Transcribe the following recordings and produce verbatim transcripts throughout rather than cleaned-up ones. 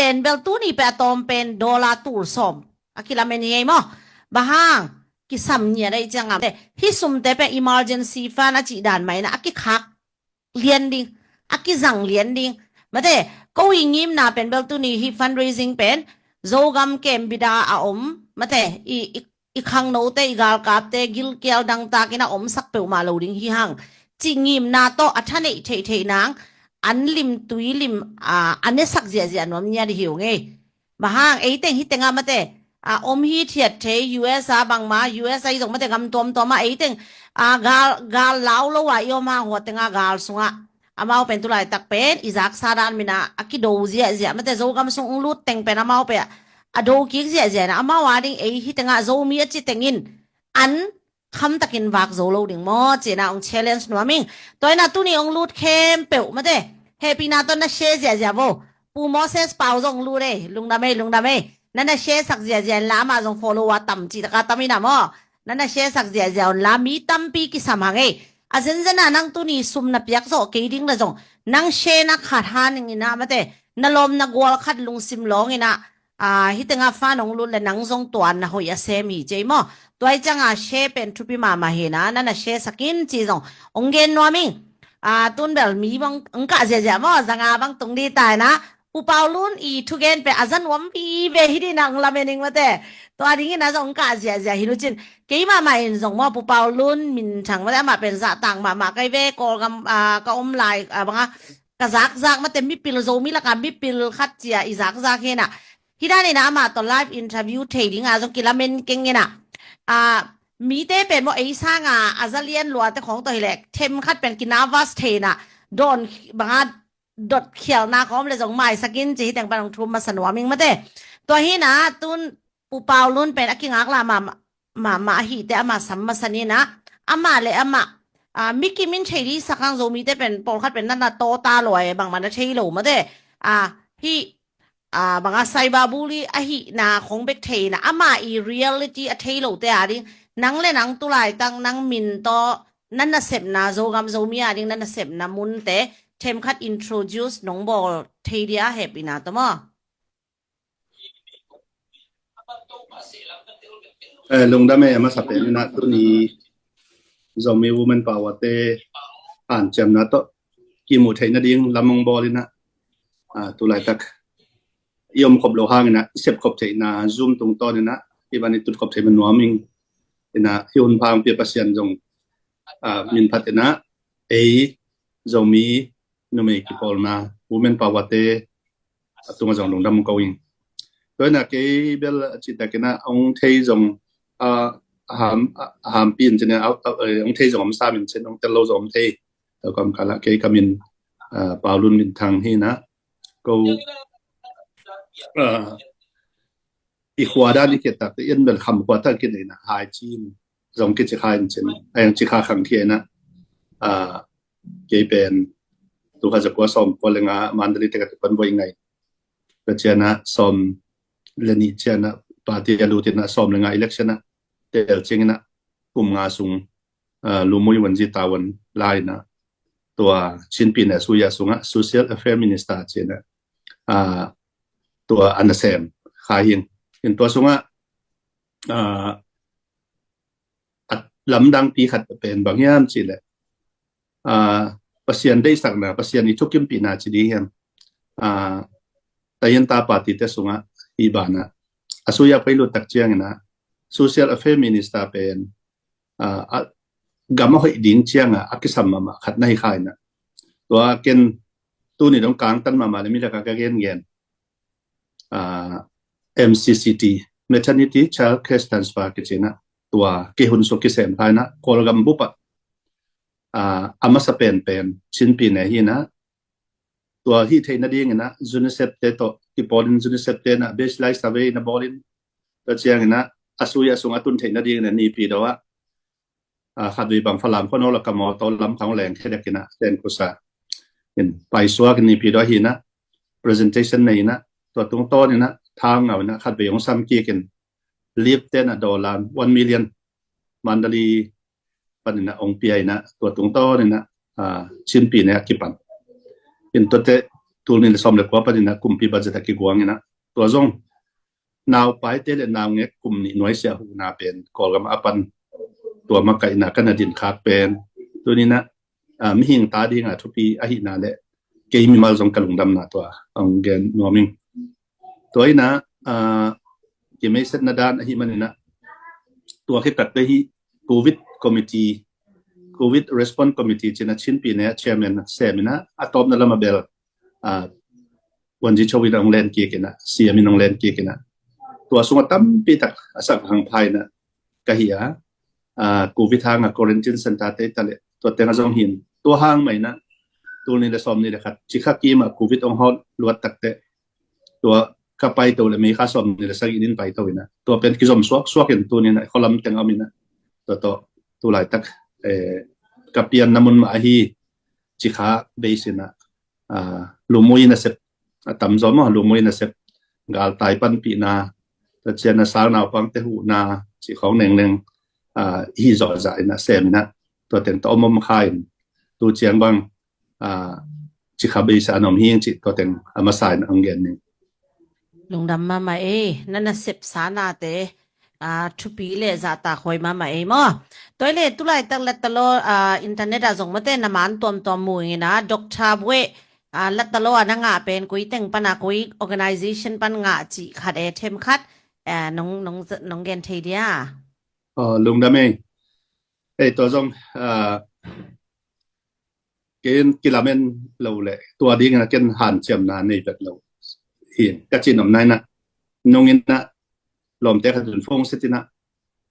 pen bel tuni pen a tawm pen dollar tul sawm a kilamen hi ei maw? Bang hang? Kisam ngiat a i ciang a mate, hih sumte pen emergency fund a cih dan mah in a kikhak lian ding, a kizang lian ding. Mate, ko i ngimna pen bel tuni hih fundraising pen Zogam kem bida a om, mate, i, i, i khangnote, i galkapte gilkial dangtakin a omsak peuhmah lo ding hi hang cih ngimna tawh a thaneih theihtheih nang an lim tui lim, a, a nesak ziahziah nuam ngiat hi ung ei. Bang hang, ei teng hih tengah mate, a, om hithiat thei, U S a bangmah, U S a i zong mate gam tuamtuam ah ei teng, a, gal, gal lau lo a i om hang hua tengah gal sungah amau pen tulaitak pen i zaksa dan min a a kido ziahziah, mate Zogam sung ung lut teng pen amau pen a do kik ziahziah in a, amau a ding ei hih tengah Zomi a ci tengin an khamtakin vak zo lo ding maw ci-in a ong challenge nuam ing. Tua in a tuni ong lut khempeuh mate, hehpihna tawh na share ziahziah vo. Pu Moses Pau zong lut ei, lungdam ei, lungdam ei. Na na share sak ziahziah in la, amah zong follower tam cih taka tam in a maw. Na na share sak ziahziah un la, mi tampi kisam hang ei. A zenzen a nang tuni sum na piak zawh kei ding le zong nang share na khat han ing in a mate, na lawm na gual khat lungsim lawng in a, a, hih tengah fund ong lut le nang zong tua na hoih a sem hi ci ei maw? Tua i ciang a share pen thupi mahmah hi in a, na na share sak in ci zong ong gen nuam ing. A, tun bel mi bang ong kah ziahziah maw, zanga bang tung ding ta in a, Pu Pau Lun i thugen pen a za nuam vive hi ding in a ong lamen ing mate. Tua ding in a zong ong kah ziahziah hi nu cin. Kei mahmah in zong maw, Pu Pau Lun minthang mate, amah pen zahtang mahmah kai ve, Kawlgam, a, ka om lai, a, bang a, ka zakzak mate, mipil Zomi laka mipil khat ci a i zakzak hi in a. Hih dan in a amah tawh live interview thei ding a zong kilamen keng in a. A, mite pen maw ei sang a a za lian luate khawng tawh hi leh them khat pen ki-nervous thei in a, dawn bang a dot khialhna khawm le zong maisak in ci, hih teng pan ong thum masa nuam ing mate. Tua hi in a tun Pu Pau Lun pen a kingaklah mahmah, mahmah ahih teh amah sam masa ni in a, amah le amah, a, mi kim in thei ding sak hang, Zomite pen pawlkhat pen na na tawta lua e, bangmah na thei lo mate. A, hih, a, bang a cyberbully ahihna khong bek thei in a, amah i reality a thei lote a ding nang le nang tulaitak nang min tawh na nasepna, Zogam Zomi a ding na nasepna munte them khat introduce nong bawl thei dia hehpihna tawh maw? Eh, lungdam e, a masa pen in a tuni Zomi Women Power te hanciamna tawh kimu theih nading lam ong bawl in a, ah, tulaitak i om khop lo hang in a, i sep khop theihna Zoom tungtawn in a, i van i tut khop theih man nuam ing in a, hih hun pha ong pia Pasian zong, ah, min phat in a, ei Zomi numei kipawlna Women Power te a tungah zong lungdam ko ing. Tua in a kei bel a cihtak in a ong thei zong, a, a ham, a, a hampi in cin a, a, a, ong thei zong om sam in cin, ong tel lo zong om thei. Tua kam kala kei ka min, a, Pau Lun Min Thang hi in a, ko, a, i khua dan i khetak te in bel Kham khua tak ki nei in a, Hai Cin zong kici kha in cin, a yang ci kha khang thia in a, a, kei pen tul khat za kua sawm kua le nga Mandalay te ka tupan buai ngai. Ka ciang a sawm le nih ciang a party a lut in a sawm le nga election a tel ciang in a kum nga sung, ah, Lumui Wanzi Tawan lai in a tua Chin Pyine Asuya sungah Social Affair Minister ci in a, ah, tua a nasem kha hi ing. In tua sungah, ah, a lamdangpi khat pen bang hiam cih leh, ah, Pasian deihsakna, Pasian i thukimpihna ci ding hiam, ah, tayan ta party te sungah hih banah Asuya pai lut tak ciang in a Social Affair Minister pen, ah, a, gam a hoih ding ciang a a kisam mahmah khat na hi kha in a. Tua ken tuni dong kangtan mahmah le mi lak a ka gengen, ah, M C C T, Maternity Child Cash Transfer kici in a, tua kei hun sung kisem kha in a, Kawlgam bup ah, ah, a masa penpen Chin Pyine hi in a, tua hih theih nading in a UNICEF te tawh kipawl in, UNICEF te in a baseline survey na bawl in, tua ciang in a Asuya sung a tun theih nading in a Naypyidaw ah, ah, khatvei bang Falam khua no la ka mawtaw lam khang leng khe dek in a, len kusa in paisuak in Naypyidaw hi in a, presentation nei in a, tua tungtawn in a thang ngau in a khatvei ong sam kik in, lift te in a dollar one million Mandalay pan in a ong pia in a, tua tungtawn in a, ah, Chin Pyine a kipan. In tuate tul nih le sawm le kua panin ah kumpi budget a kiguang in ah, tua zong naupaite le naungek kum nih nuaisiah huhna pen Kawlgam a pan tua makaihna ka na din khak pen tuni in ah, ah, mihing ta ding a thupi ahihna le kei mimal zong ka lungdamna tua hong gen nuam ing. Tua in ah, ah, kimeisetna dan ahih manin ah tua khit takte hih Covid Committee, Covid Response Committee ci-in ah Chin Pi Ne Chairman sem in ah a tawpna lam a bel, ah, Wan Ji Cho in hong len kik in ah, C M in hong len kik in ah, tua sungah tampi tak a sak hang pha in ah ka hi a, ah, Covid hang a quarantine center te ta le tua teng a zong hi in, tua hang mah in ah tul nih le sawm nih le khat Cikha kim ah Covid hong hawh luat takte tua ka paito le May kha sawm nih le sagih nin paito in ah, tua pen kizom suaksuak in tuni in ah khualam teng a om in ah, tua tawh tu laitak, eh, ka pianna mun mah ahi Cikha base in ah, ah, lumui nasep, a tamzaw maw, lumui nasep, galtai panpihna, tua ciang a sal naupangte huhna cih khawng nengneng, ah, hi zawhzah in ah sem in ah tua teng tawh om om kha in, tu ciang bang, ah, Cikha base a na om hi ing cih tua teng a masa in hong gen ning. Lungdam mahmah ei, na nasep sa nate, ah, thupi le zahtak huai mahmah ei maw. Tua hi le tu laitak lattalo, ah, internet ah zong mate na man tuamtuam mu ing in ah, Doctor Bueh, ah, lattalo a na ngah pen koi teng pan a, koi organization pan ngah cih khat e, them khat, eh, nong, nong, nong gen thei dia? Oh, lungdam ei. Ei, tua zong, ah, ken kilamen lo le tua ding in ah ken hanciamna nei vet lo hi ka cih nopna in ah, nung in ah lawmte khat in phone set in ah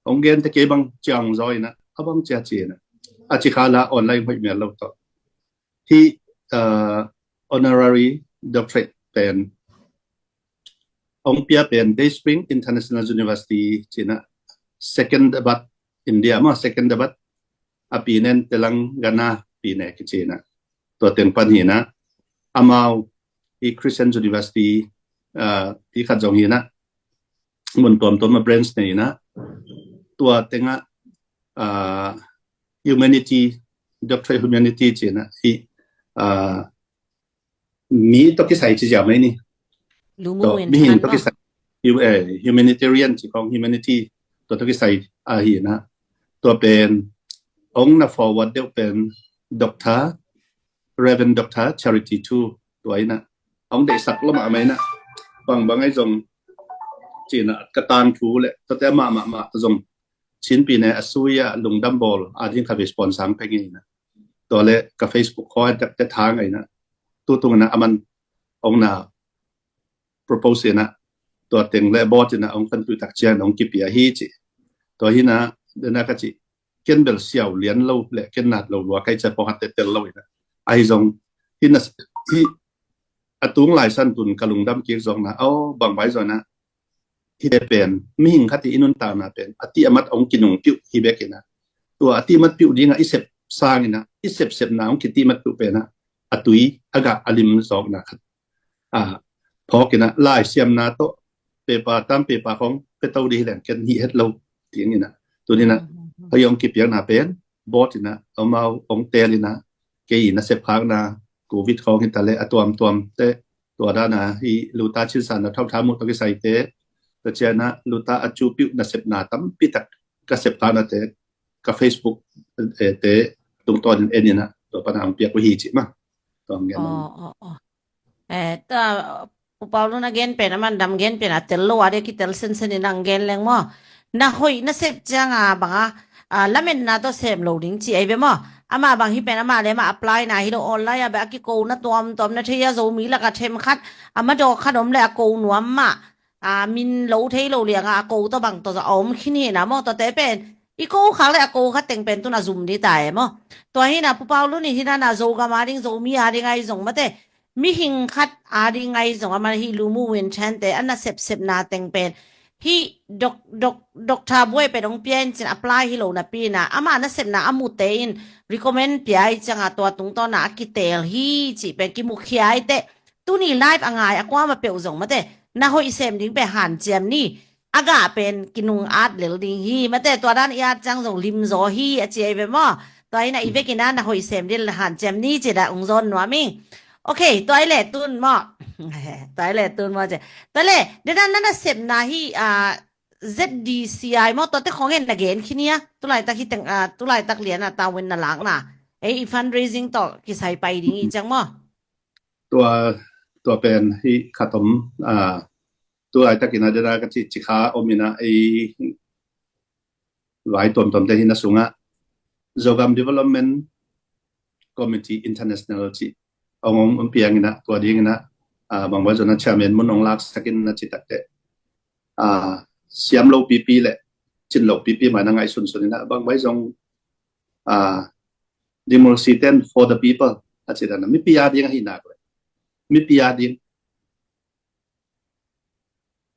hong gente kei bang ciang zaw in ah, a bang cia ci in ah, a Cikha la online hoih mial lo tawh. Hih, ah, honorary doctorate pen hong pia pen Dayspring International University ci in ah, Secunderabad, India maw, Secunderabad, a pi nen Telangana pi ne kici in ah, tua teng pan hi in ah, amau hih Christian University, ah, ti khat zong hi in ah, mun tuamtuam a branch nei in ah, tua teng ah, ah, humanity, Doctor Humanity ci in ah, hih, ah, mi tawh kisai ci ziau mai ni. Lumu tawh, in mihing tawh kisai, hu-, eh, humanitarian ci khawng, humanity, tua tawh kisai ahi in ah, tua pen hong na forward deuh pen Doctor, Reverend Doctor Charity Thu, tua in ah hong deihsak lua mahmah in ah, bangbang ahi zong ci in ah ka tangthu le tuate mahmah mah zong Chin Pi Ne a sui a lungdam bawl a ding kha vei sponsor peng in ah, tua le ka Facebook khawng a dek te thang a in ah, tu tung in ah aman hong na propose in ah, tua teng le board in ah hong panpih tak ciang hong kipia hi ci. Tua hi in ah, den a ka ci, ken bel siau lian lo le ken nat lo lua kai cia pawlkhat te tel lo in ah, ahi zong hi in ah, hi a tung lai san tun ka lungdam kik zong in ah, aw, bang vai zong in ah, hite pen mihing khat i nuntakna pen a tih a mat hong kinungpiuh hi bek in ah, tua a tih mat piuh ding ah i sep sang in ah, i sepsepna hong kitih mat piuh pen ah, a tui a gah a lim zawkna khat, ah, phawk in ah, lai siamna tawh pepa tam pepa khawng pia to ding hi leng ken hih het lo ding in ah, tuni in ah, mm, mm, mm, hei hong kipiakna pen board in ah amau hong teel in ah, kei i nasep khakna Covid khawng hi ta le a tuamtuam te, tua dan a hih Luta Chin San na thauhtha muh tawh kisai te, tua ciang a Luta a cupiuh nasepna tampi tak ka sep khakna te, ka Facebook, eh, te tungtawn in en in ah, tua pan a hong piak uh hi ci mah. Tua hong gen mah. Aw, aw, aw. Eh, ta, Pu Paulu na gen pen, aman dam gen pen a tel lo a, de kitel sensen in hong gen leng maw. Na hoih nasep ciang a bang a, ah, lametna tawh sem lo ding ci ahi ve maw. Amah bang hi pen amah le amah apply na hi lo, online a beh a kiko na tuamtuam na thei a, Zomi lak a them khat, a madaw khat om le a ko nuam mah, ah, min lo thei lo liang a, a ko tawh bang tawh a om khin hi na maw, tuate pen i ko khak le a ko khat teng pen tun a zum ding ta e maw. Tua hi in ah Pu Paulu nih hi in ah Zogam a ding, Zomi a ding ahi zong mate, mihing khat a ding ahi zong, aman hih Lumu Win Chan te a nasepsepna teng pen hih Doc-, Doc-, Doctor Buai pen hong pia in cin apply hi lo napi in ah, amah nasepna a mute in recommend pia i ciang a tua tungtawn a a kiteel hi cih pen kimukhia i teh, tuni live a ngai a kuamah peuh zong mate, na hoih sem ding pen hanciam ni. A gah pen kinung at lel ding hi mate, tua dan i at ciang zong lim zaw hi a ci ahi ve maw. Tua hi in ah i vek in ah na hoih sem ding hanciam ni ci-in ah hong zawn nuam ing. Ok, tua i le tun maw. Tua i le tun maw ce. Tua le, dena na nasepna hi, ah, Z D C I maw, tua te khong en na gen khin ia. Tulaitak hi teng, ah, tulaitak lian a tawin na lakna. Ei, i fundraising tawh kisai pai ding i ciang maw. Tua, tua pen hi khat om, ah, tulaitakin a dena ka ci, ci kha om ina ei vai tuamtuam te hi na sungah Zogam Development Committee International ci ong ong ong piang ina tua ding ina, ah, bang vai zong na chairman mun ong laksak ina ci takte, ah, siam lo pipi le cin lo pipi mai na ngaihsunsun ina bang vai zong, ah, democracy ten for the people a ci dana mipi a ding ahi nak le mipi a ding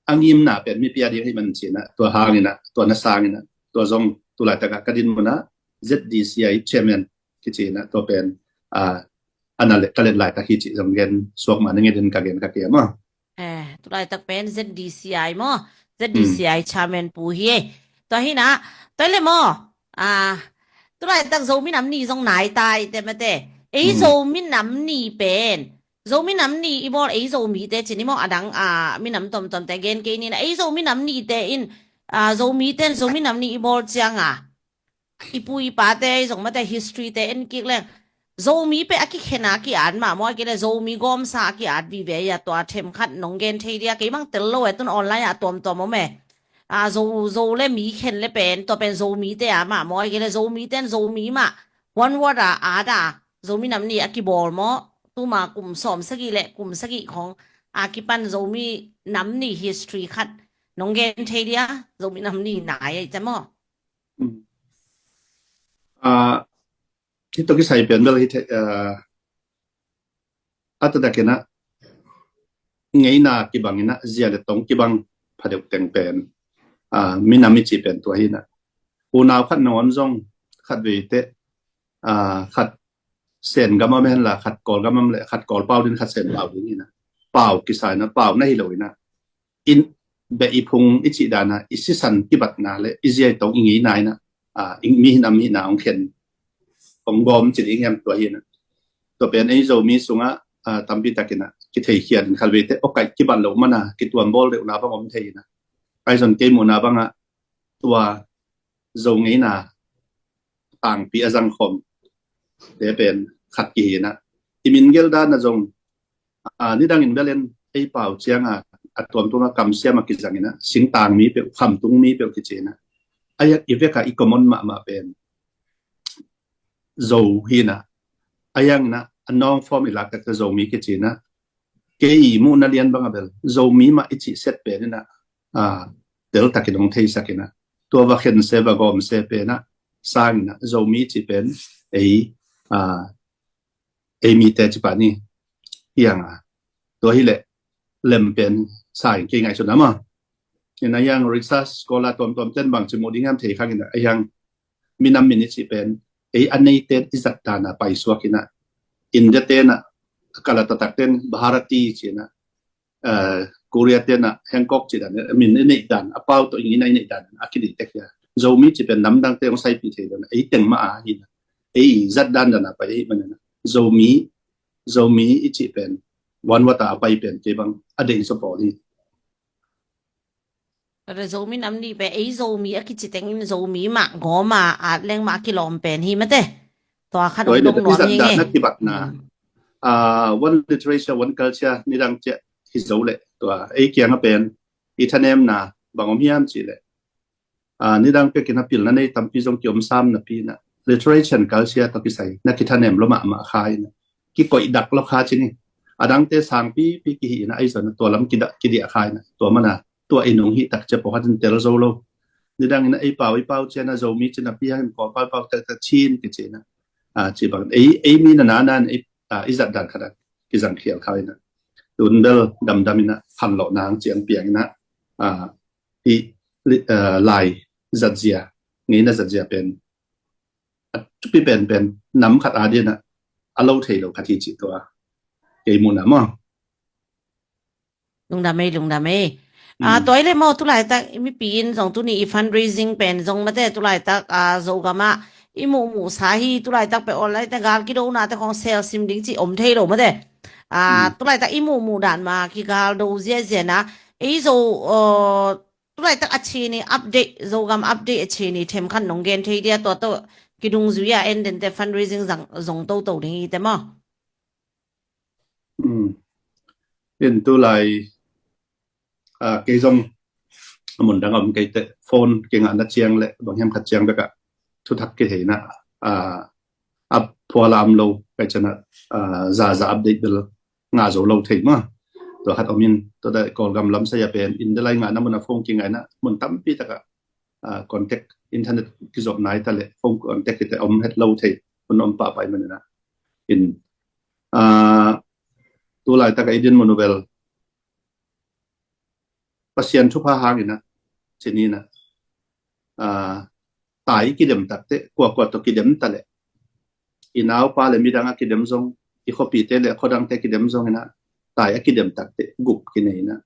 a ngimna pen mipi a ding ahi man cina tua hangina tua na sangina tua zong tulaitakah ka din muna Z D C I chairman kicina tua pen, ah, ana le ka let laitak hi ci zong gen suak ma na ngedin ka gen ka kia maw. Eh, tulaitak pen Z D C I maw. Z D C I chairman pu hi e. Tua hina, tua le maw. Ah, tulaitak Zomi nam ni zong nai tai te mate. Ei Zomi nam ni pen. Zomi nam ni i bawl ei Zomite cini maw adang, ah, minam tomtomte gen kei nina. Ei Zomi nam nite in, ah, Zomite in Zomi nam ni i bawl cianga. I pu i pate ei zong mate history te en kik leng. Zomi pe a kikhena ki-at mah maw, a kile Zomi gawmsa a ki-at vive ia tua themkhat nong gen thei dia, kei bang tel lo e tun online ah tuamtuam om e. A, Zo, Zo le mi khen le pen, tua pen Zomite a mah maw, a kile Zomite in Zomi mah. One word a, at a, Zomi nam ni a kibawl maw. Tuma kum sawm sagih le kum sagih khong a kipan Zomi nam ni history khat nong gen thei dia, Zomi nam ni nai a i ta maw. Ah, hito kisai pen bel hi the, ah, a tatakinah ngeina kibang inah zia le tong kibang phadeuh teng pen, ah, minam i ci pen tua hinah unau khat nawn zong khat veite, ah, khat Sen gamam henla khat Kawl gamam le khat Kawl pau din khat Sen pau din hinah pau kisa inah pau na hi lo inah in beh i phung i cih dana i sisan kibatna le i ziai tong i ngeina inah, ah, mi hinam hihna hong khen hong gawm ci ding hiam tua hinah. Tua pen ei Zomi sungah, ah, tampi takinah kitheikhiat in khalveite awkaih kibat loh mana kituam bawl deuhna bang om thei inah. Aizon kei muhna bangah tua Zo ngeina tangpi a zangkhawm te pen khat kihinah i min geldan a zong, ah, nidangin belen ei pau cianga a tuamtuama kamsiama kizangina singtang mi peuh khamtung mi peuh kicina a yak i veka i common mahmah pen Zo hina a yangina a nong form i laktakta Zomi kicina kei i muhna lian banga bel Zomi mah i cih set penina, ah, teltakin hong theisakinah tua va khense va gawmse penah sangina Zomi cih pen ei, ah, ei mite cipah ni hianga tua hileh lem pen sa in kei ngaihsun ama ina hiang research scholar tuamtuam ten bang ci muh ding hiam thei khangina a hiang minam min i cih pen ei a neiten i zatdana paisuakinah India tenah Kalatatak ten Bharati cinah, eh, Korea tenah Hancock ci dan min i neih dan a pau tawh ingina i neih dan a kidihtek hia Zomi ci pen namdangte hong saipih thei dan ei teng mah a hinah ei zatdan dana pai ei manana Zomi Zomi i cih pen wanwata a pai pen kei bang a deih zaw pawl hi. Tua Zomi nam ni pe ei Zomi a kici tengin Zomi mah gawma at leng mah a kilawm pen hi mate. Tua khat ong dong nuam hi nge. Na kibatna, ah, one literature, one culture nidang ciah hi zo leh tua ei kianga pen i thanemna bang om hiam cih leh, ah, nidang pekin a pilna nei tampi zong kiom sam napi inah literature and culture tawh kisai na kithanem lo mahmah kha inah kikoih dak lo kha cini adangte sangpipi kihi inah aizon tua lam kidiah kha inah tua mana tua i nung hih tak cia pawh khatin tel zo lo. Nidang inah ei pau ei pau ciana Zomi cina pi hangin Kawl pau pau tak tak cin kici inah, ah, ci bangin ei, ei mi na na nan ei, ah, i zatdan khatah kizang khial kha inah tun bel damdam inah khanlawh nang ciang piang inah, ah, i, ah, lai zatzia ngeina zatzia pen a thupi penpen nam khat a dinah a lo thei lo khat hi cih tua kei muhna maw. Lungdam ei, lungdam ei. Ah, tua i le maw tulaitak mipi in zong tuni i fundraising pen zong mate tulaitak, ah, Zogamah i muhmuhsa hi tulaitak pe online te gal kidonate khong sel sim ding cih om thei lo mate. Ah, tulaitak i muhmuh dan ma kigal do ziaziana, ei zo, uh, tulaitak a chini update, Zogam update a chini themkhat nong gen thei dia, tua to kidungzui a en dente fundraising zang zong toto ding i te maw? In tulai, ah, kei zong a mun dang a om kei te, phone kei ngah na ciang le bang hiam khat ciang beka thuthak kei theina, ah, a phuala om lo kai cana, ah, za za update bel nga zo lo thei ma. Tua khat om in, tua da Kawlgam lam saya pen in delai ngah na mun a phone kei ngaina mun tampi taka, ah, contact internet kizop nai ta le phone contact kite om het lo thei mun om pa pai manina. In, ah, tulai taka i din mun u bel Pasian thupha hangina, cinina, ah, tai kidem takte, kua kua to kidem ta le, i naupa le midang a kidem zong, i khopite le khodangte kidem zongina, tai a kidem takte gup kineina,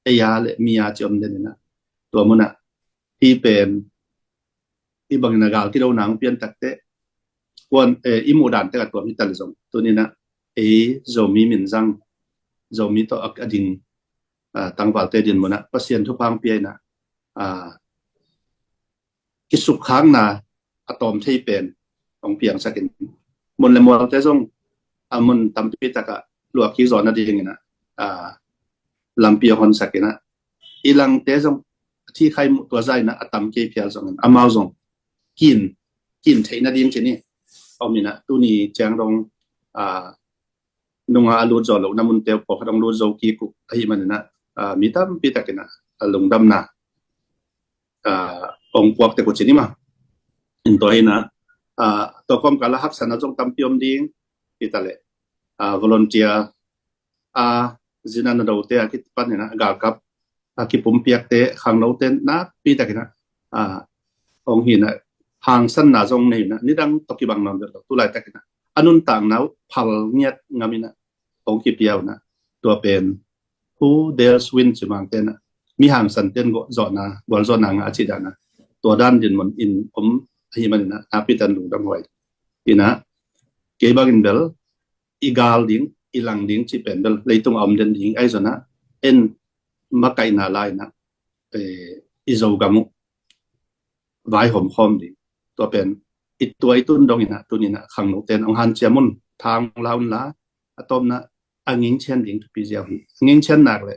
eia le mia ci om denina. Tua muna hi pen i bangina gal kido nang pian takte, kuan, eh, i muh dan te ka tuam hi ta le zong, tunina ei Zomi min zang, Zomi to a ding, ah, tangvalte din muna Pasian thupha hong piaina, ah, kisukkhakna a tawm thei pen hong piangsakin, mun le mualte zong a mun tampi taka luak kik zawh nadingina, ah, lampi hong honsakina, i langte zong a thi khai muh tua zaina a tam kei phial zongin amau zong kin, kin theih nading cini omina, tuni ciang dong, ah, nunga a lut zo lo na munte pawh khat hong lut zo kik uh ahi manina, ah, mi tampi takina a lungdamna, ah, hong puak tek uh cini ma. In tua hina, ah, tua kawmkala haksana zong tampi om ding hi ta le, ah, volunteer a zina na dote a kipanina galkap a kipumpiakte khangnote nakpi takina, ah, hong hina, hangsanna zong neina, nidang to kibang nawn lo tulai takina a nuntakna uh phal ngiat ngamina hong kipiauna, tua pen who dares win ci mangtena, mi hangsan ten zawhna, gualzawhna nga a ci dana, tua dan din mun in om ahi manina nakpi tan lungdam huai. Ina kei bangin bel i gal ding, i lang ding ci pen bel leitung a om den ding ahi zona, en makaihna laina, eh, i Zogam uh vaihawm khawm ding. Tua pen i tua i tun dongina, tunina khangnoten hong hanciam un, thang laun la, a tawmna a ngingchian ding thupi ziau hi. A ngingchian nak le,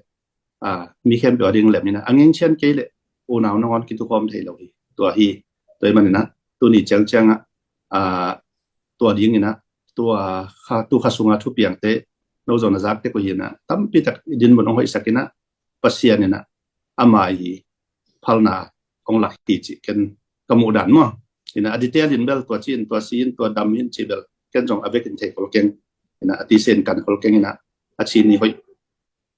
ah, mi khempeuh a ding lemina, a ngingchian kei le unau nangawn kitukhawm thei lo hi. Tua hi, tua hi manina, tuni ciangcianga, ah, tua dingina, tua kha, tu kha sunga thupiangte no zong na zakte ko hina, tampi tak i din mun hong hoihsakina, Pasianina ama hi phalna hong lak hi ci ken ka muh dan maw. Ina a detail in bel tua ci in, tua si in, tua dam in ci bel ken zong a vekin thei khol keng. Ina a tisen kan khol keng ina a ci ni hoih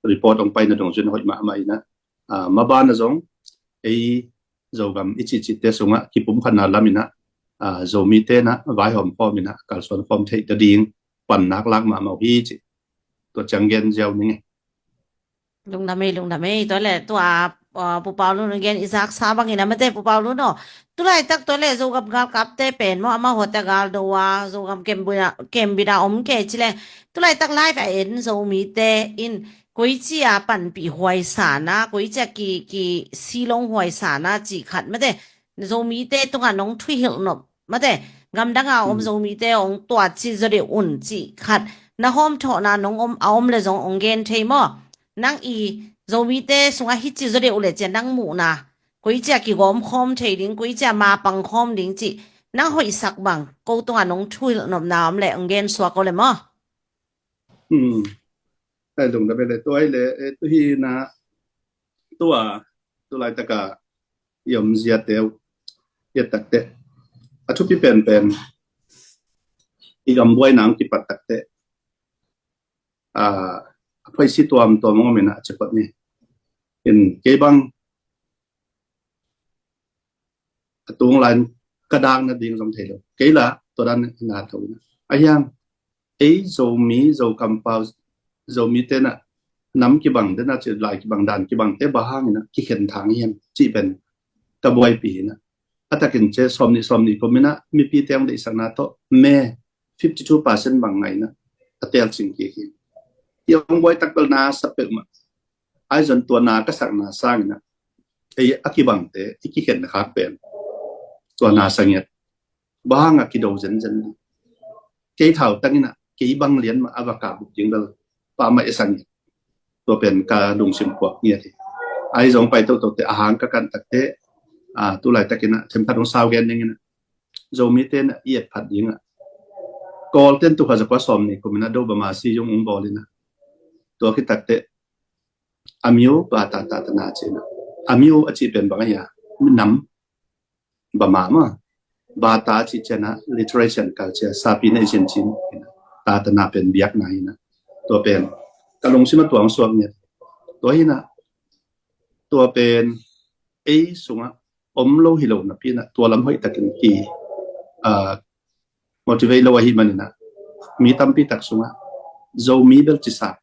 report hong paina dong zun hoih mahmah ina, ah, mabana zong ei Zogam i cihcihte sungah kipumkhatna lamina, ah, Zomite na vaihawm khawmina kalsuan khawm theih ta ding pannak lak mahmah uh hi ci. Tua ciang gen ziau ning e. Lungdam ei, lungdam ei, tua le tua, ah, Pu Pau Lun gen i zaksa bangin a mate Pu Pau Lun aw. Tulaitak tua le Zogam galkapte pen maw, amau hawte gal do a, Zogam kembina, kembina om ke ci le. Tulaitak live a en Zomite in koici a panpih huai sana, koici a ki, ki silong huai sana ci khat mate. Zomite tunga nong thuhilh nop mate, gamdanga om Zomite ong tua ci zaw deuh un ci khat, na hawm thawhna nong om a om le zong ong gen thei maw? Nang i Zomite sunga hi ci zaw deuh le cia nang muhna, koici a kigawm khawm thei ding, koici a mapang khawm ding ci nang hoihsak bang ko tunga nong thuhilh nopna om le ong gen suak o le maw? Hmm. Ai lungdam ei le, tua ei le, eh, tu hi na, tua tulaitaka i om ziate uh, i et takte a thupi penpen i gambuai nang kipat takte, ah, a phaisi tuamtuam om ina a ci phot ni. In kei bang a tung lain ka dak nading zong thei lo. Kei la tua dan na tho ina. A hiang ei Zomi, Zo kampau, Zomite na nam kibang dena ci lai kibang dan kibangte bang hangina kikhen thang hiam ci pen ka buaipi ina. A takin ce sawmnih sawmnih kum ina mipite ong deihsakna tawh me fifty two percent bang ngaina a tel cing kik hi. i hong buai tak bel na sa peuhmah. Ahi zong tua na ka sakna sangin ah, ei a kibangte i kikhenna khak pen tua na sa ngiat. Bang hang a kido zenzen ding. Kei thau tangin ah kei bang lian mah a va kah buk ding bel pamah i sa ngiat. Tua pen ka lungsim puak ngiat hi. Ahi zong pai tohtohte a hang ka kan takte, a, tu laitakin ah themkhat hong sau gen dingin ah, Zomite in ah i et phat ding ah, Kawlten tu kha zakua sawm ni kumin ah do bama si yung ung bawl in ah, tua khit takte a miu bata tatana ci in ah, a miu a cih pen bang a hia? Nam, bama mah. Bata a cih ciang ah literature and culture, sapi na i cin cin in ah, tatana pen biakna in ah, tua pen ka lungsim a tuang suak ngiat. Tua hi in ah, tua pen ei sungah om lo hi lo napi in ah, tua lam hoih takin ki, ah, motivate lo ahih manin ah, mi tampi tak sungah Zomi bel ci sa.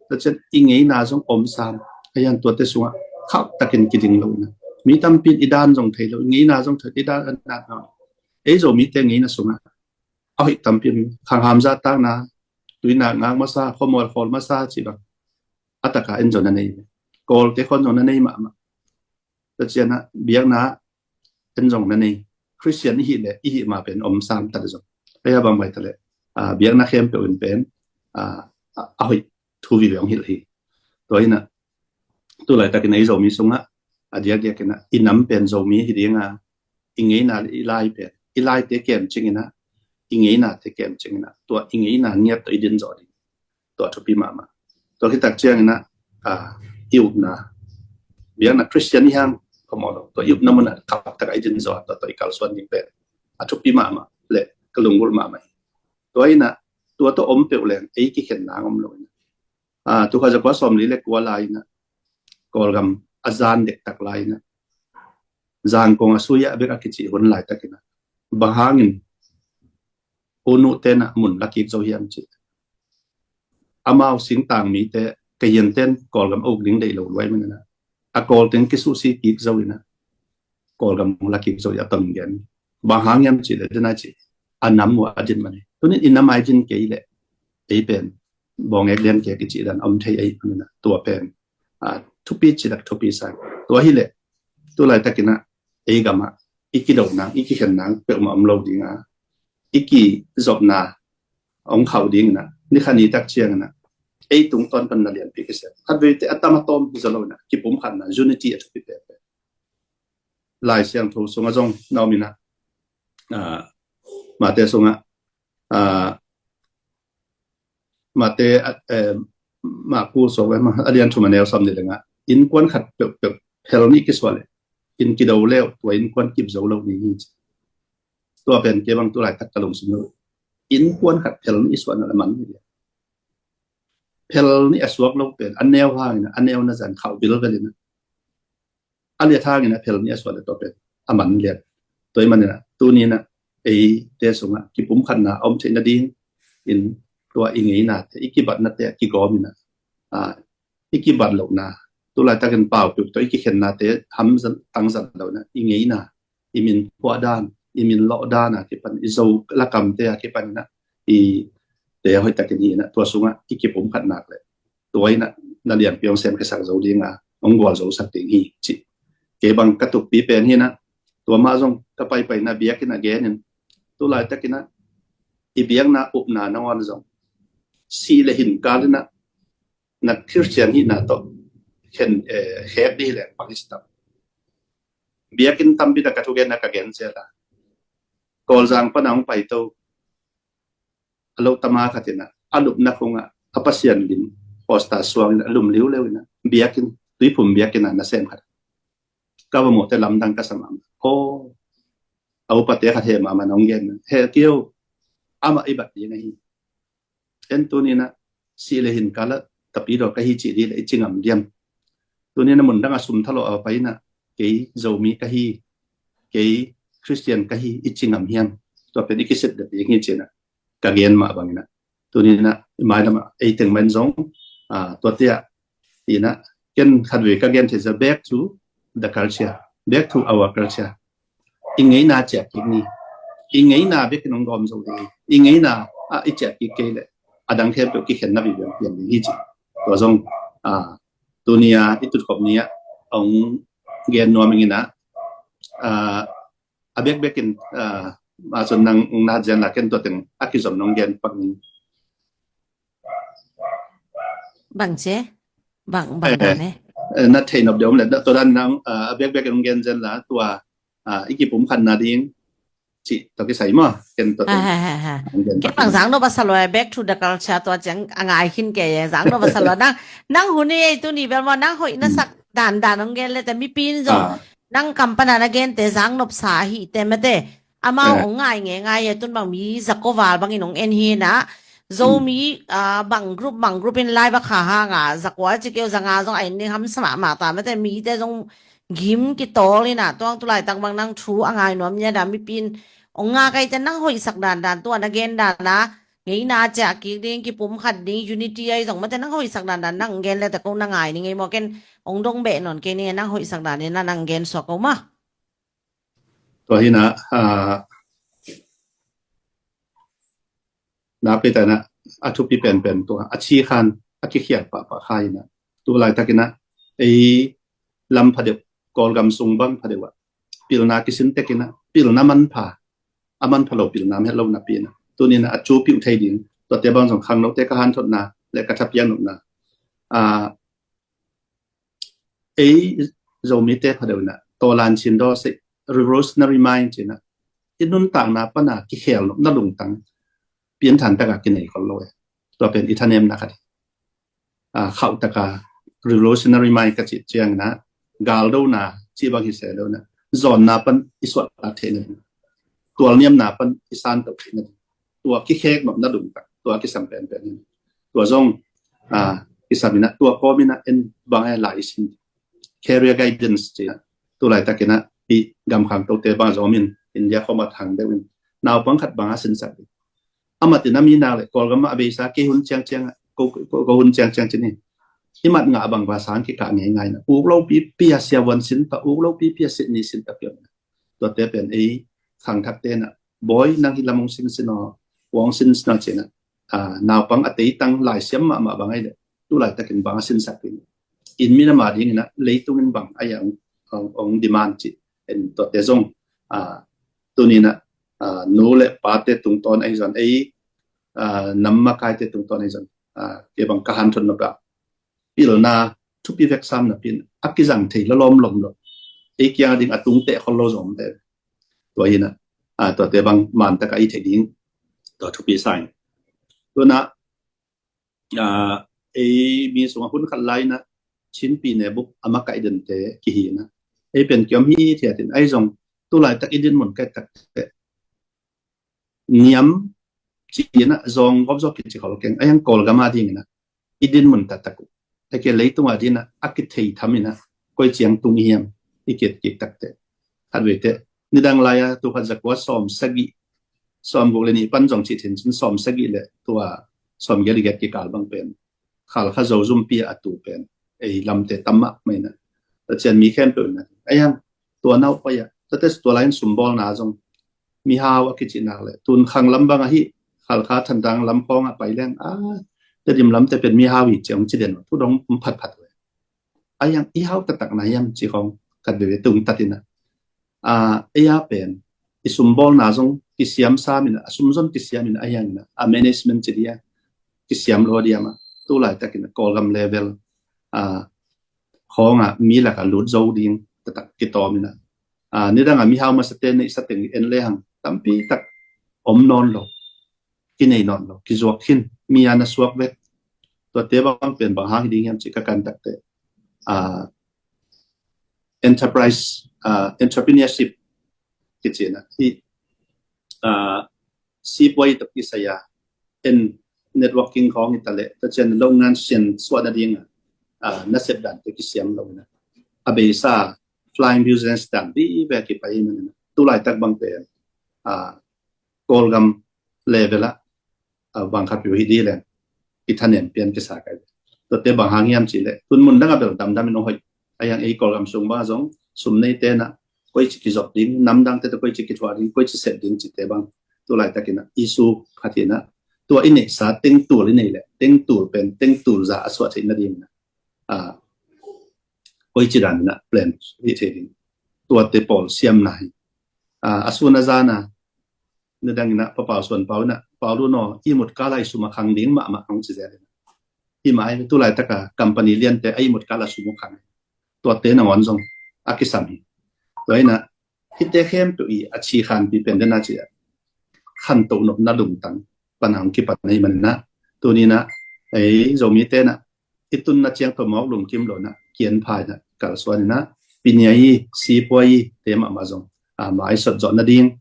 Tua ciang i ngeina zong om sam. Ahi zong tuate sungah khauh takin kiding lo in ah, mi tampi in i dan zong thei lo, i ngeina zong thei, i dan a nat lo. Ei Zomite ngeina sungah a hoih tampi om. Khang hamza takna, tuina ngak masa, khuamual khawl masa ci bang a taka en zong na nei. Kawlte khawng zong na nei mahmah. Tua ciang ah biakna en zong na nei. Khristian i hih leh i hih ma pen om sam ta leh zong, ahi a bang bai ta leh, a, biakna khempeuh in pen, a, a, a hoih thu vive hong hilh hi. Tua hi in ah, tu laitakin ei Zomi sungah a diakdiakin ah i nam pen Zomi hi ding a, i ngeina le i lai pen, i laite kemcing in ah, i ngeinate kemcing in ah, tua i ngeina ngiat tawh i din zawh ding. Tua thupi mahmah. Tua khit tak ciangin ah, a, i upna, biakna Khristian i hang kha maw lo, tua i upna mun ah khauh tak a i din zawh, tua tawh i kalsuan ding pen a thupi mahmah le ka lunggulh mahmah hi. Tua hi in ah, tua tawh om peuh leng ei kikhen nang om lo in ah, a, tu kha zakua sawm li le kua lai in ah, Kawlgam a zan dektak lai in ah, Zangkong a sui ah bek a kici hun laitakin ah, bang hangin u nute'n ah mun la kik zo hiam ci. Amau singtang mite, ka hiante'n Kawlgam a uk ding deih lo luai manin ah, a Kawl teng kisuhsi kik zo in ah, Kawlgam la kik zo hi a, a tom gen. Bang hang hiam cih leh, den a ci, a nam uh a din man hi. Tunin i nam a i din kei leh ei pen bawngek lian kek i cih dan om thei ahih manin ah, tua pen, a, thupi cih tak thupi sa. Tua hi leh tu laitakin ah ei gam ah i kido nang, i kikhen nang peuhmah om lo ding a, i kizopna hong khauh ding in ah, ni khat ni tak ciangin ah ei tungtawn pan na lianpi kisem. Khatveite a tam a tawm hi zaw lo in ah, kipumkhatna, unity a thupi pek pek. Lai Siangtho sungah zong na om in ah, a, Mate sungah, a, Mate, a, eh, Maku sung, eh, a lian thum a neu sawm nih le nga, innkuan khat peuhpeuh phel nih kisuah leh inn kido leh tua innkuan kip zo lo ding hi ci. Tua pen kei bang tu laitak ka lungsim lo. Innkuan khat phel nih suahna leh man hi. Phel nih a suak lo pen a neu hangin ah, a neu na zan khauh vilvel in ah, a liat hangin ah phel nih a suah leh tua pen a man lian. Tua ahih manin ah tuni in ah eite sungah kipumkhatna a om theih nadingin tua i ngeinate, i kibatnate a kigawm in ah, a, i kibat lohna, tu laitakin pau peuh tawh i kikhennate hamzang tangzang lo in ah, i ngeina, i min phuah dan, i min lawh dan a kipan, i Zo lakamte a kipan in ah, i te hoih takin hi in ah, tua sungah i kipumkhat nak leh tua in ah na lianpi hong semkhiasak zo ding a, hong gualzosak ding hi ci. Kei bang ka tukpi pen hi in ah, tua mah zong ka paipai in ah biakinn ah gen in, tu laitakin ah i biakna upna nangawn zong sih leh hin kal in ah na Khristian hihna tawh khen, eh, khek dih leh pang i si tam. Biakinn tampi tak ka thugen a ka gen zel a, Kawlzang pan a hong paito a lo tama khat in ah, a lupna khung ah a Pasian lim poster suang in ah lum liuleu in ah, biakinn, Tuiphum biakinn ah nasem khat. Ka va muh teh lamdang ka sa mahmah. Aw, a upate khat heh mahmah in hong gen. Heh kei o, amah i bat ding ahi. En tuni in ah sih leh hin kal ah tapidaw ka hi cih dih leh i ci ngam diam? Tuni in ah mundang a sum thalawh a pai in ah kei Zomi ka hi, kei Khristian ka hi i ci ngam hiam? Tua pen i kisit dep ding hi ci in ah ka gen mah bang in ah, tuni in ah i mailam ah ei teng mah in zong, ah, tuate ah, ti in ah, ken khatvei ka gen thei zel, back to the culture, back to our culture. I ngeina ciah kik ni. I ngeina bek in hong gawm zo ding hi. I ngeina ah i ciah kik kei leh a dang khempeuh kikhenna vive pian ding hi ci. Tua zong, ah, tuni a i tutkhop ni ah hong gen nuam ing in ah, ah, a bekbek in, ah, mah cun nang na zian la ken tua teng a kizom nong gen pak ning. Bang ci? Bang, bang dan eh. Eh, na thei nop deuh om le, tua dan nang, ah, a bekbek in nong gen zian la tua, ah, i kipumkhatna ding cih tua kisai maw? Ken tua teng. Ha, ha, ha, ha. Ken bang zang nop a sa lua, back to the culture tua ciang a ngai khin kei e, zang nop a sa lua. Nang, nang hun i ei tuni bel maw, nang hoih na sak dan dan hong gen le te mipi in zong. Ah. Nang kampana na gen te zang nop sa hi te mate. Amau hong ngai nge ngai e, tun bang mi zakua val bangin hong en hi na. Zomi, ah, bang group, bang group in lai bak kha hang a, zakua ci keu zanga zong a en ding hamsa mahmah ta mate, mi te zong gim kitawl in ah, tuang tu laitak bang nang thu a ngai nuam nia dah mipi in hong ngak ai te nang hoihsak dandan tua na gen dan a ngeina ciah kik ding, kipumkhat ding, unity ai zong mate nang hoihsak dandan nang gen le te ko na ngai ni ngei maw, ken hong dong beh nawn kei ni, nang hoihsak dan in ah nang gen suak ko maw? Tua hi na, ah, na pei ta na a thupi penpen tua a ci khan a kikhial pahpah kha hi na. Tu laitak in ah ei lam phadeuh, Kawlgam sung bang phadeuh ah pilna kisin tek in ah pilna manpha, a manpha lo pilna om het lo napi in ah tuni in ah a cu piuh thei ding, tuate bang zong khangnote ka hanthotna le ka thapiak nopna, ah, ei Zomite phadeuh in ah tawlan cin daw sei, revolutionary mind ci in ah i nuntakna pan a kikhel nopna lungtang pianthan tak a kinei khol lo e. Tua pen i thanemna khat hi. Ah, khauh tak a revolutionary mind ka cih ciang in ah galdona cih bang hi se lo in ah zawnna pan i suahtak theihna ding, tualniamna pan i santoh theihna ding, tua kikhek nopna lungtang, tua kisam penpen hi. Tua zong, ah, kisam in ah tua kawm in ah en bang e lai i sin, career guidance ci in ah tu laitak in ah i gam khangtote bang zong om in, India khawm a thang deuh in naupang khat bang a sinsak ding. A mat in a mi nak le Kawlgam ah a beisa kei hun ciangciang ah ko, ko, ko hun ciangciang ci ni. I mat ngah bang va sang kikah ngeingai in ah uk lo pipi a siavuan sin ta, uk lo pipi a sitni sin ta pion. Tuate pen ei khangthakte in ah bawi nang hi lam hong sinsin aw, hong sinsin aw ci in ah, ah, naupang a teitang laisiam mahmah bang ai le tu laitakin bang a sinsak ding, inn minam a ding in ah leitung in bang ai a hong, hong, hong demand ci. En tuate zong, ah, tuni in ah, ah, nu le pate tungtawn ai zong ei, ah, nam makaite tungtawn ai zong, ah, kei bang ka hanthot nop ah pilna thupi vek sam napi in a kizang thei lawlawm lom lo, ei kiang a ding a tung teh khol lo zong om te. Tua hi in ah, ah, tuate bang man tak a i theih ding tua thupi sa ing. Tu in ah, ah, ei mi sung a hun khat lai in ah Chin pi ne buk a makaih dente kihi in ah ei pen kiom hithiat in ai zong tu laitak i dinmun kai tak teh niam ci in ah zawng gawp zawk kici khol keng, a hiang Kawlgam a ding in ah i dinmun taktak uh, a kia leitung a ding in ah a kithei tham in ah koi ciang tung i hiam i kit kik tak teh. Khat vei teh nidang lai a tu khat zakua sawm sagih, sawm guk le nih pan zong cih thin cin sawm sagih le tua sawm giat i giat kikal bang pen Khalkha Zo zumpi a tu pen ei lamte tam mahmah in ah, Pasian mi khempeuh in ah a hiang tua nau pai ah, tua te tua lai in sumbawlna zong mihau a kici nak le tun khang lam bang ahi, Khalkha Thantlang lam khawng ah pai leng a, Tedim lamte pen mihau hi ciang ci den thu dong phatphat le. A hiang i hau taktak na hiam ci khawng khat veve tung tat in ah, ah, ei a pen i sumbawlna zong kisiam sam in ah, a sum zong kisiam in ah, a hiang in ah a management ci dia kisiam lo dia mah tu laitak in ah Kawlgam level, ah, khawng ah mi lak a lut zo ding taktak kitawm in ah, ah, nidang a mihau masa te neihsa teng en le hang tampi tak om nawn lo, kinei nawn lo, kizuak khin, mi a na suak vek. Tuate bang pen bang hang hi ding hiam ci ka kan tak teh, ah, enterprise, ah, entrepreneurship kici in ah hi, ah, sipuai tak kisai a en networking khawng hi ta le, Pasian lo ngan sian suah na ding ah, ah, nasep dante kisiam lo in ah a beisa flying business dan vive kipai in ah tu laitak bang pen, ah, Kawlgam level ah, ah, bang khat piu hi di leng i thanem pian kisa kai. Tuate bang hang hiam ci le tun mun dang a bel damdam in hong hoih, a hiang ei Kawlgam sung bang a zong sum nei te in ah koi ci kizop ding, nam dang te tawh koi ci kithuah ding, koi ci sep ding cite bang tu laitak in ah issue khat hi in ah Tua i neihsa tengtul i neih leh tengtul pen tengtul zah a suah theih nading ah, koici dan in ah plan hih thei ding. Tuate pawl siamna hi. Ah, a sun a zan ah, nidang in ah Pa Pau Suan Pau in ah, Pau Lun aw, ihmut kal ah i sum a khang ding mahmah hong ci zel in ah. Hi mah hi, tu laitak a company liante a ihmut kal ah sum a khang. Tuate nangawn zong a kisam hi. Tua in ah, hihte khempeuh i a ci khanpi pen den a ci ah, khantoh nopna lungtang pan a hong kipan ahih manin ah, tuni in ah, ei Zomite in ah, i tunna ciang tawh mawk lungkim lo in ah, kianpha in ah, kalsuan in ah, Pi Nia i, Sipuai i, te mahmah zong, ah, maisot zawh nading,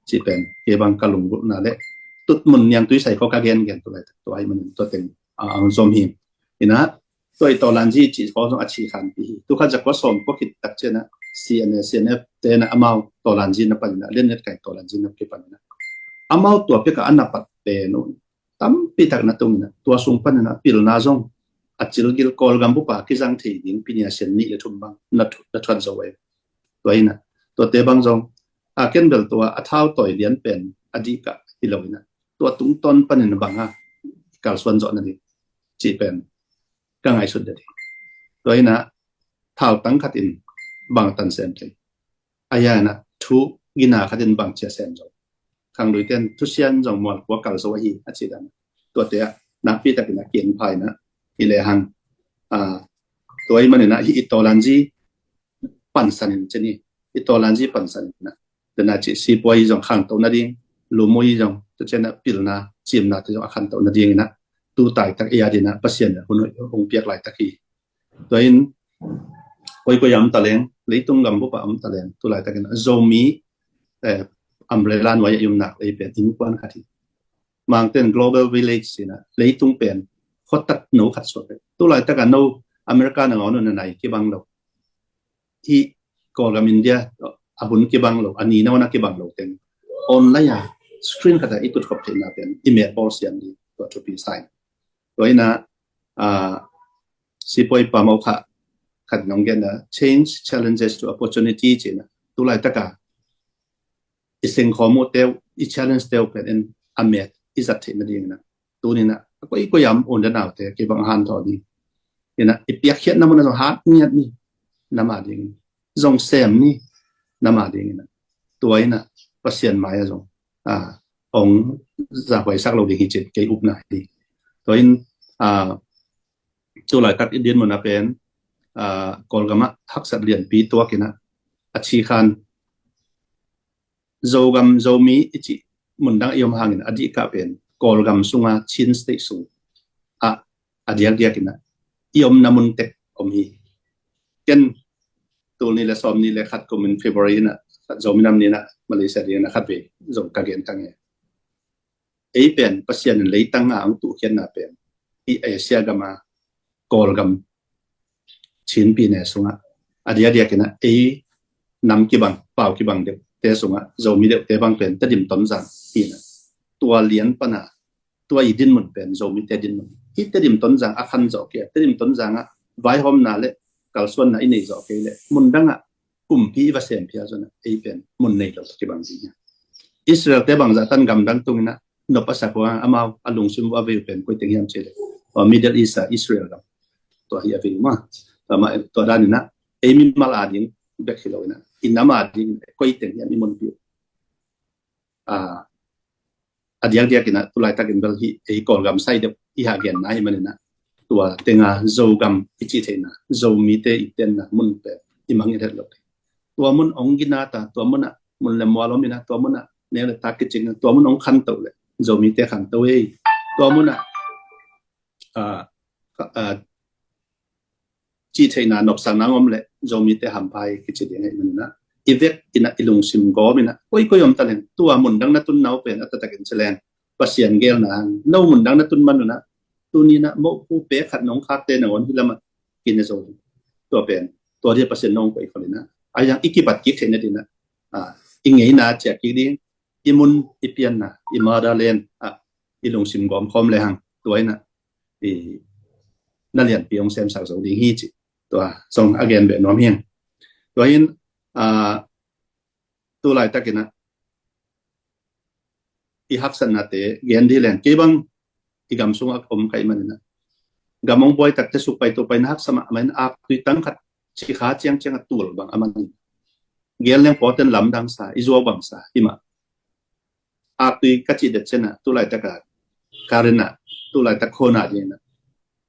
cih pen kei bang ka lunggulhna leh tutmun niangtui sai khawng ka gengen tu laitak tua ahih manin tua teng, ah, ang zom hi. In ah, tua i Tawlanzi cih khawng zong a ci khanpi hi. Tu khat za kua sawm kua khit tak ciang ah C N A, C N F te in ah amau Tawlanzi na pan in ah, Liannetkai Tawlanzi na kipan in ah, amau tua pek a na pat pen uh tampi tak na tung in ah, tua sung pan in ah pilna zong a cil gil, Kawlgam bup a kizang thei ding Pi Nia sen nih le thum bang na thu-, na thuat zo ei. Tua in ah, tuate bang zong, a, ken bel tua a thau tawi lian pen a dih kah hi lo in ah, tua tungtawn pan in ah bang a kalsuan zawh nading cih pen ka ngaihsut ding. Tua in ah, thautang khat in bang tan sem thei, a, ya in ah, thu gina khat in bang ci a sem zo. Khangluite in thusia in zong mual kua kal zo ahi a ci dan. Tuate ah nakpi tak in ah kianpha in ah hi lehang, ah, tua ahih manin ah hih i Tawlanzi pansan in ci ni, i Tawlanzi pansan in ah, den a ci Sipuai zong khantoh nading, Lumui zong, tua ciang ah pilna, cimna te zong a khantoh nading in ah, tu laitak i a ding in ah Pasian in ah hun hong piak laitak hi. Tua in, koikoi a om ta leng, leitung gam bup a om ta leng, tu laitak in ah Zomi, eh, umbrella nuai ah i om nak leh ei pen innkuan khat hi. Mangte in global village ci in ah, leitung pen khuatat no khat suak hi. Tu laitak a no America nangawn uh na nai kibang lo, hih Kawlgam India a hun kibang lo, a ni nangawn a kibang lo teng online a screen khat ah i tutkhop theihna pen i met bawl siam ding, tua thupi sa ing. Tua in ah, ah, Sipuai Pa Mau Kha khat in hong gen a, change challenges to opportunity ci in ah, tu laitak a i sengkhawm uh te uh, i challenge te uh pen in a met i zat theih nading in ah, tuni in ah, a koikoi a om u le naute, kei bang hanthawn ni. In ah, i piakkhiatna mun ah zong hat ngiat ni, nam a ding in, zong sem ni, nam a ding in ah, tua in ah Pasian mai ah zong, ah, hong zahuaisak lo ding hi cin kei upna hi. Tua in, ah, tu laitak i dinmun ah pen, ah, Kawlgam ah haksat lianpi tuak in ah, a ci khan Zogam, Zomi i cih mundang i om hangin a dih kah pen Kawlgam sunga Chin State sung ah a diakdiak in ah i omna mun tek om hi. Ken tul nih le sawm nih le khat kum in February in ah Zomi Nam Ni in ah Malaysia ding in ah khat vei zong ka gen ka nge. Ei pen Pasian in leitang a hong tuhkhiatna pen hih Asia gam a Kawlgam Chin pyine sungah a diakdiak in ah ei nam kibang, pau kibang deuhte sungah Zomi deuhte bang pen Tedim Tonzang hi in ah, tua lian pan a, tua i dinmun pen Zomite dinmun. Hih Tedim Tonzang a khan zawh kei a, Tedim Tonzang ah vaihawmna le kalsuanna i nei zawh kei leh mundang ah kumpi i va sem phial zong ah ei pen mun nei lo tawh kibang ding hi. Israel te bangzah tan gamdang tung in ah nop a sak uh a, amau a lungsim uh a vei uh pen koi teng hiam cih leh, Middle East ah Israel gam, tua hi a vei uh mah. Tua mah, tua dan in ah ei mimal a ding bek hi lo in ah i nam a ding koi teng hiam i munpi uh, a, a diakdiak in ah tu laitak in bel hih ei Kawlgam sai deuh i hah genna ahih manin ah tua teng a Zogam i cih theihna, Zomite i tenna mun pen i mangngilh het lo. Tua mun hong gina ta, tua mun ah mun le mual om in ah, tua mun ah neu le tak kicing, tua mun hong khanto leh Zomite khanto ei, tua mun ah, ah, ah, cih theihna nopsakna om leh Zomite hampha hi kici ding ahih manin ah, i vek in ah i lungsim gawm in ah, koikoi om ta leng, tua mundang na tun nau pen a taktak in ci leng Pasian geelna hang, no mundang na tun man un ah, tuni in ah mopu pek khat nong khakte nangawn hih lamah kine zo. Tua pen, tua dia Pasian nong koih khol in ah, a yang i kipat kik theih nading in ah, ah, i ngeina ciah kik ding, i mun, i pianna, i motherland ah i lungsim gawm khawm le hang, tua in ah i na lianpi hong semsak zo ding hi cih tua zong a gen beh nuam hi ing. Tua in, ah, tu laitak in ah i haksatnate gen dih leng, kei bang i gam sungah om ka hih manin ah, gam hong buai takte suk pai to pai na haksa mahmah in, aktui tang khat cikha ciangciang a tul bang a man in, gel leng pawten lamdang sa, i zuau bang sa himah. Aktui ka cih det ciangin ah, tu laitak a Karen ah, tu laitak khona ding in ah,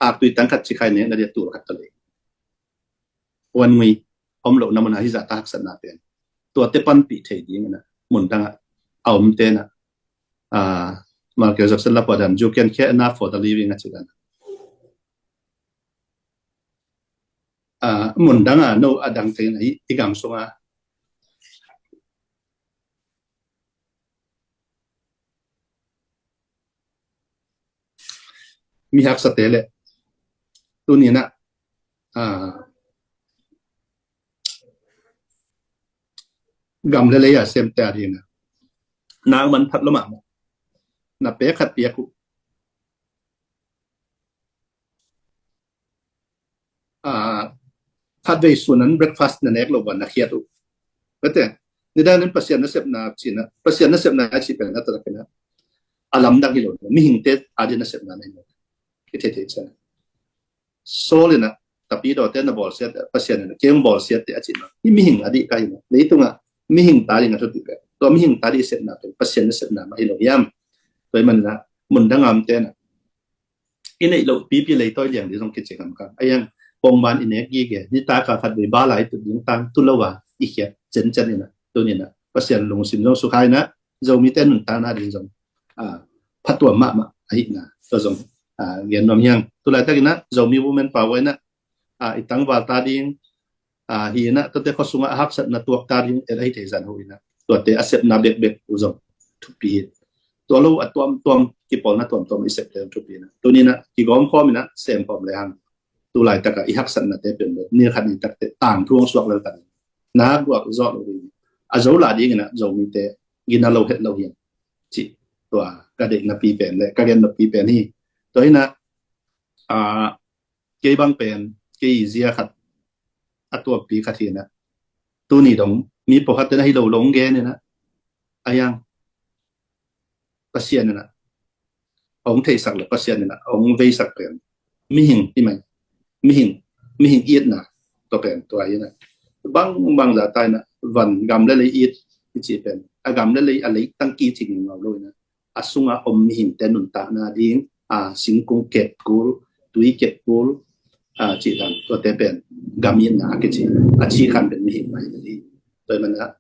aktui tang khat cikha i nek na dia tul khat ta lei. Wan ngui om lohna mun ah hih zahta haksatna pen, tuate panpih thei ding in ah, mun dang ah a omte in ah, ah, Michael Jackson la pawh dan, "You can care enough for the living," a cih dan. Ah, mun dang ah no a dang teng in ah, i, i gam sungah mi haksate le tuni in ah, ah, gam le lei a semte a ding in ah, nang man phat lo mahmah. Na pek khat piak uh. Ah, khatvei sun an breakfast na nek lo ban na khiat uh. Kate, nidang in Pasian nasepna cihna, Pasian nasepna a cih pen a taktak in ah, a lamdang hi lo, mihingte a ding nasepna na hi lo. Kithei thei ciang. Saul in ah, tapidawte na bawlsiat, Pasian in ah, kei hong bawlsiat teh a cihna. Hih mihing a ding ka hi lo. Leitungah mihing ta ding a thupi pen, tua mihing ta ding sepna pen Pasian nasepna mah hi lo hiam? Tua hih manin ah, mun dang a omte in ah, i neih loh pipi leitawi liang ding zong kici kamkam. A hiang pongman i nek gige, nitak a khatvei bal a i tut ding tang tu lo a i khiat cencen in ah, tuni in ah Pasian lungsim zong sukha in ah, Zomite nuntakna ding zong, ah, phatuam mahmah ahihna tua zong, ah, gen nuam hi hang. Tu laitak in ah Zomi Women Power in ah, ah, i tangval ta ding, ah, hi in ah, tuate khua sungah a haksatna tuak ta ding, el ahi thei zan ho in ah, tuate a sepna bekbek uh zong thupi hi. Tua lo a tuamtuam, kipawlna tuamtuam i septe thupi in ah, tuni in ah kigawm khawm in ah sem khawm le hang. Tu laitak a i haksatnate pen bek ni khat ni takte tangthu hong suak lel ta ding, na guak zawh lo ding, a zo lah ding in ah Zomite gina lo het lo hi hang, cih tua ka deihna pi pen le ka genna pi pen hi. Tua hi in ah, ah, kei bang pen, kei i zia khat, a tuampi khat hi in ah, tuni dong mi pawlkhat ten ahi lo lo hong gen in ah, a hiang Pasian in ah hong theisak le Pasian in ah hong veisak pen mihing hi mai. Mihing, mihing itna tua pen tua hi in ah, bang bang zahta in ah, van gam le lei it i cih pen, a gam le lei a leitang kicing ngau lo in ah, a sungah om mihingte nuntakna ding, ah, singkung kep kul, tui kep kul, ah, cih dan, tuate pen gam itna a kici, a ci khan pen mihing mah hi. Tua hih manin ah,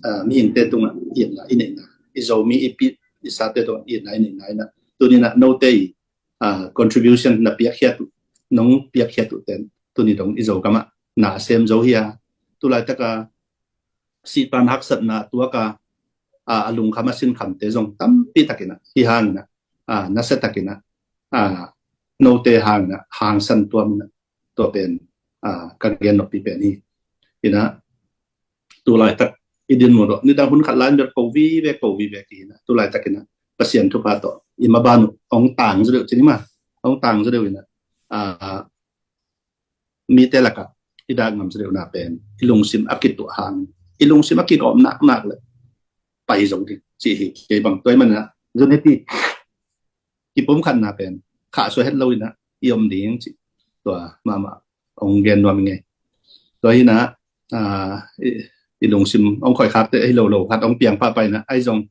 ah, mihingte tungah itna i neihna, i Zomi i pi i sate tungah itna i neihna in ah, tuni in ah note i, ah, contribution na piakkhiat uh, nong piakkhiat uh ten tuni dong i Zogam ah na a sem zo hi a, tu laitak a sihpan haksatna tuak a, a, a lungkham a sinkhamte zong tampi tak in ah, hi hang in ah, a, nasia tak in ah, a, note hang in ah, hangsan tuam in ah, tua pen, a, ka gen noppi pen hi. In ah, tu laitak i din mu dawh, nidang hun khat lai in bel ko vive, ko vive ki hi in ah, tu laitak in ah Pasian thupha tawh i maban uh hong tang zaw deuh, ci ni maw, hong tang zaw deuh in ah, a, mite lakah i dak ngam zaw deuhna pen i lungsim a kituah hang, i lungsim a kigawm naknak le pai zo ding, ci hi. Kei bang tua hih manin ah, unity, kipumkhatna pen khahsuah het lo in ah i om ding, ci tua mahmah hong gen nuam ing ei. Tua hi in ah, a, i, i lungsim hong khoikhakte ahi lo lo khat hong piang pahpah in ah, ahi zong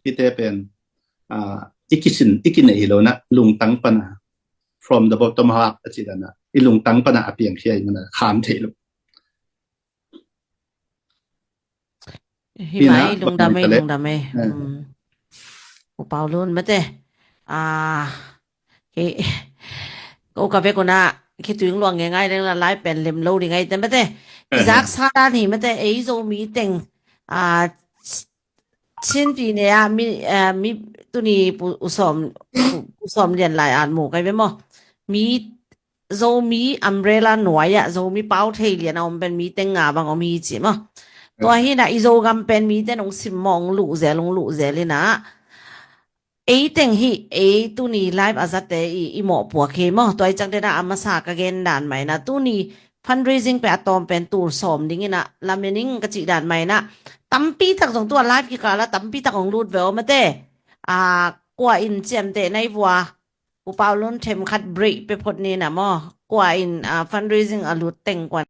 hihte pen, a, i kisin, i kineih hi lo in ah, lungtang pan a, from the bottom heart a cih dan ah, i lungtang pan a a piangkhia ahih manin ah kham theih lo. Hi mai, lungdam ei, lungdam ei. U Pau Lun mate, a, ko ka vek un ah khitui luang ngei ngai leng la lai pen lem lo ding ai te mate. I zaksa dan hi mate, ei Zomi teng, a, Chin pi ne a mi, a, mi tuni pu, u Sawm, u Sawm Lian lai an mu kai ve maw. Mi Zomi umbrella nuai ah Zomi pau thei lian a om pen mi teng nga bang om hi ci maw. Tua hi in ah i Zogam pen mite nong sim maw, hong luh zel, hong luh zel in ah. Ei teng hi, ei tuni live a zate i, i mawhpuak hi maw. Tua i cang den ah a masa ka gen dan mah in ah, tuni fundraising pen a tawm pen tul sawm ding in ah lamen ing ka cih dan mah in ah, tampi tak zong tua live kikal ah tampi tak hong lut ve aw mate. A, kua in ciamteh na i vua, Pu Pau Lun themkhat break pia phot ni na maw. Kua in, ah, fundraising a lut teng kua